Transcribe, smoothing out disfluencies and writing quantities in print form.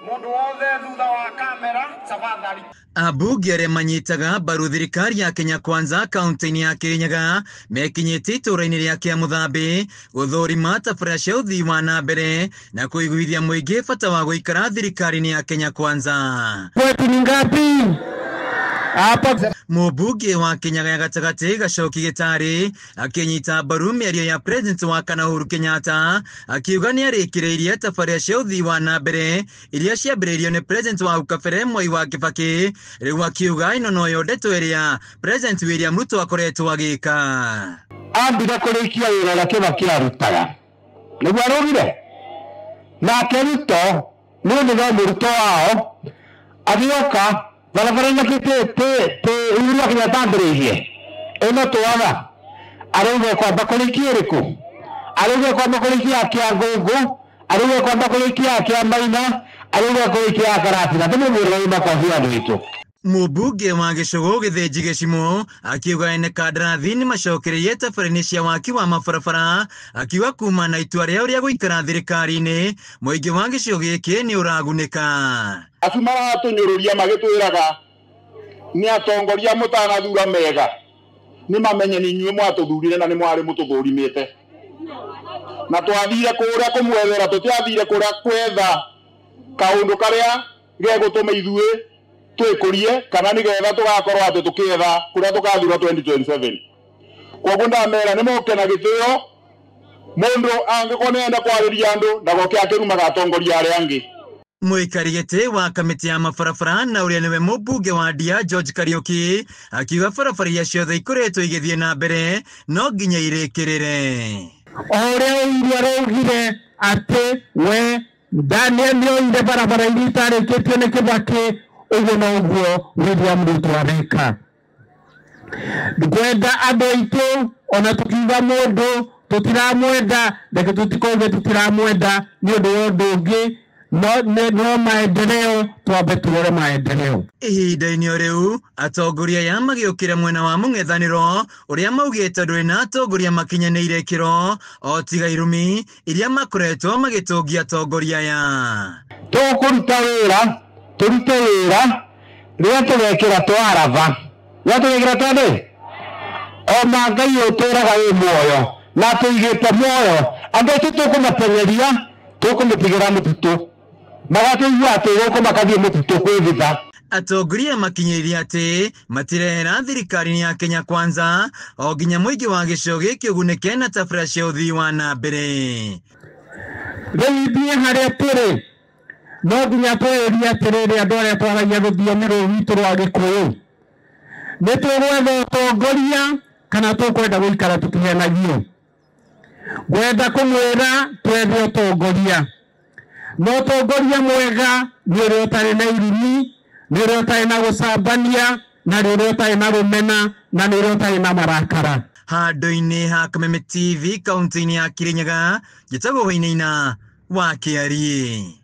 Mundu wothe thutha wa kamera tafadhali. Ambunge arĩa manyitaga mbaru thirikari ya Kenya Kwanza kaunti-inĩ ya Kirinyaga mekinyĩtie itũũra-inĩ rĩa Kĩamũthambĩ gũthũrima tabarĩra cia ũthii wa na mbere na kũiguithia mũingĩ bata wa gũikara thirikari-inĩ ya Kenya Kwanza. Kwetu ni ngapi? Hapa Mũmbunge wa Kĩnyaga ya gatagatĩ Gacoki Gĩtarĩ akĩnyita mbaru mĩario ya President wa kana Uhuru Kenyatta akiuga nĩarĩkĩrĩirie tabarĩra cia ũthii wa na mbere iria ciambĩrĩirio nĩ President wa hau kabere Mwai wa Kibaki, rĩu akiuga ĩno noyo ndeto ĩrĩa President William Ruto akoretwo agĩka. Ambire kũrĩkia wĩra ũrĩa Kibaki arutaga nĩguo arugire, nake Ruto nĩ ũndũ no mũrutwo wao agĩũka barabara-inĩ Uhuru Kenyatta ambĩrĩirie ĩno twaga arauga kwamba kũrĩkia ĩrĩkũ, arauga kwamba kũrĩkia ya Kĩangũngũ, arauga kwamba kũrĩkia ya Kĩamaina, arauga kũrĩkia ya Karatina. Tũmũmwĩre makobi andũ aitũ. Mũmbunge wa Gĩcũgũ Gĩthĩnji Gĩcimũ akiuga ene kandarathi nĩ macokereirie tabarĩra cia waki wa mabarabara, akiuga kuma na itua rĩao rĩa gũikara thirikari-inĩ mũingĩ wa gĩcigo gĩkĩ nĩ ũragunĩka. Acu maratũnyũrũria magĩtwĩraga nĩ atongoria mũtanathura mega nĩ mamenye nĩ inyuĩ mwatũthurire na nĩ mwarĩ mũtũthũrimĩte, na twathire kũrĩa kũmwethera, tũtiathire kũrĩa kwetha kaũndũ karĩa gegũtũma ithuĩ twĩkũrie kana nĩgetha tũgakorwo atĩ tũkĩetha kũrĩa tũkathura 2027. Koguo ndamera nĩ moke na gĩtĩo, mũndũ angĩkorwo nĩenda kwarĩria andũ ndagoke akĩrumaga atongoria arĩa angĩ. Mũikari gĩtĩ wa kamĩtĩ ya mabarabara na ũrĩa nĩwe mũmbunge wa Ndia George Kariuki akiuga barabara iria ciothe ikoretwo igĩthiĩ na mbere no nginya irĩkĩrĩre. O ũrĩa Uhuru araugire atĩ we Daniel nĩoire barabara iria itarĩkĩtio nĩ Kibaki, ũguo noguo William Ruto areka. Ngwenda andũ aitũ ona tũkiuga mũndũ tũtiramwenda, reke tũtikauge tũtiramwenda nĩ ũndũ wa ũndũ ũngĩ, no maendeleo, twambe tuone maendeleo. Ihinda-inĩ o rĩu atongoria aya magĩũkĩra mwena wa mũng'ethanĩro ũrĩa maugĩte ndũrĩ na atongoria makinyanĩire ikĩro o tiga irumi iria makoretwo magĩtũngia atongoria aya. Tũkũruta wĩra, tũrute wĩra rĩrĩa tũgekĩra twaraba, rĩrĩa tũgekĩra twandĩ ona Ngai ũtũraga wĩ muoyo na tũigĩte muoyo, andũ aitũ tũkũmatenyeria, tũkũmĩtigĩra mũtitũ, magatũigua atĩ gũkũ makathiĩ mũtitũ kwĩvitha. Atongoria makinyĩrĩrie atĩ matirehera thirikari ya Kenya Kwanza o nginya mũingĩ wa gĩcigo gĩkĩ ũgunĩke na tabarĩra cia ũthii wa na mbere. Rĩu ithuĩ harĩa tũrĩ no nginya twĩyũrie atĩrĩrĩ, andũ arĩa twaragia rũthiomi rũrũ rwitũ rwa Gĩkũyũ, nĩ tũgwetha ũtongoria kana tũkwenda gũikara tũkĩhenagio? Ngwenda kũmwĩra twethe ũtongoria, na ũtongoria mwega nĩ ũrĩa ũtarĩ na irumi, nĩ ũrĩa ũtarĩ na gũcambania, na nĩ ũrĩa ũtarĩ na rũmena, na nĩ ũrĩa ũtarĩ na marakara. Handũ-inĩ ha Kameme TV kaunti-inĩ ya Kirinyaga, njĩtagwo Wainaina wa Kĩariĩ.